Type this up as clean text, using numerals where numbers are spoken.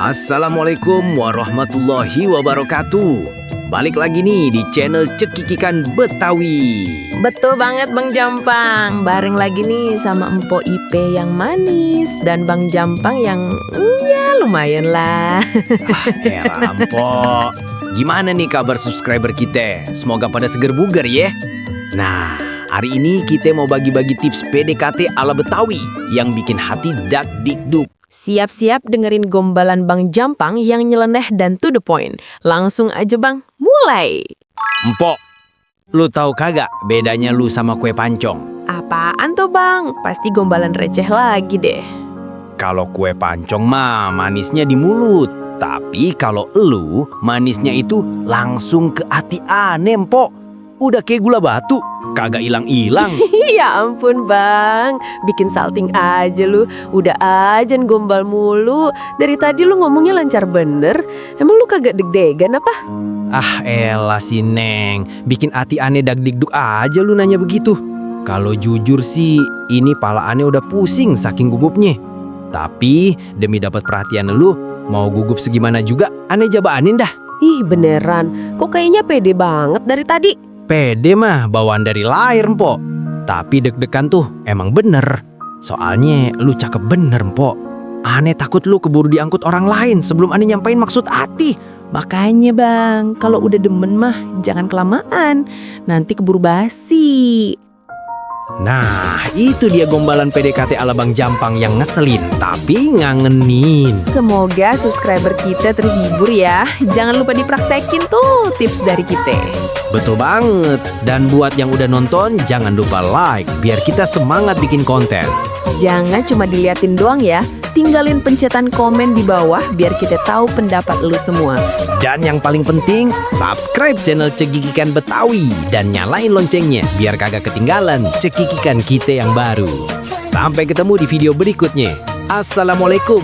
Assalamualaikum warahmatullahi wabarakatuh. Balik lagi nih di channel Cekikikan Betawi. Betul banget Bang Jampang. Bareng lagi nih sama Empo Ipe yang manis dan Bang Jampang yang ya lumayan lah. Empok. Gimana nih kabar subscriber kita? Semoga pada seger bugar ya. Nah, hari ini kita mau bagi-bagi tips PDKT ala Betawi yang bikin hati dak dikduk. Siap-siap dengerin gombalan Bang Jampang yang nyeleneh dan to the point. Langsung aja Bang, mulai. Empok, lu tahu kagak bedanya lu sama kue pancong? Apaan tuh Bang? Pasti gombalan receh lagi deh. Kalau kue pancong mah manisnya di mulut. Tapi kalau elu, manisnya itu langsung ke hati aneh, Empok. Udah kayak gula batu, kagak ilang-ilang. Ya ampun Bang, bikin salting aja lu. Udah aja gombal mulu. Dari tadi lu ngomongnya lancar bener. Emang lu kagak deg-degan apa? Ah elah si Neng, bikin hati aneh dagdikduk aja lu nanya begitu. Kalau jujur sih, ini pala aneh udah pusing saking gugupnya. Tapi demi dapat perhatian lu, mau gugup segimana juga aneh jabaanin dah. Ih beneran, kok kayaknya pede banget dari tadi. Pede mah bawaan dari lahir, Mpok. Tapi deg-degan tuh emang bener. Soalnya lu cakep bener, Mpok. Aneh takut lu keburu diangkut orang lain sebelum aneh nyampein maksud hati. Makanya Bang, kalau udah demen mah jangan kelamaan. Nanti keburu basi. Nah, itu dia gombalan PDKT ala Bang Jampang yang ngeselin tapi ngangenin. Semoga subscriber kita terhibur ya. Jangan lupa dipraktekin tuh tips dari kita. Betul banget. Dan buat yang udah nonton, jangan lupa like biar kita semangat bikin konten. Jangan cuma diliatin doang ya. Tinggalin pencetan komen di bawah biar kita tahu pendapat lu semua. Dan yang paling penting, subscribe channel Cekikikan Betawi dan nyalain loncengnya biar kagak ketinggalan cekikikan kita yang baru. Sampai ketemu di video berikutnya. Assalamualaikum.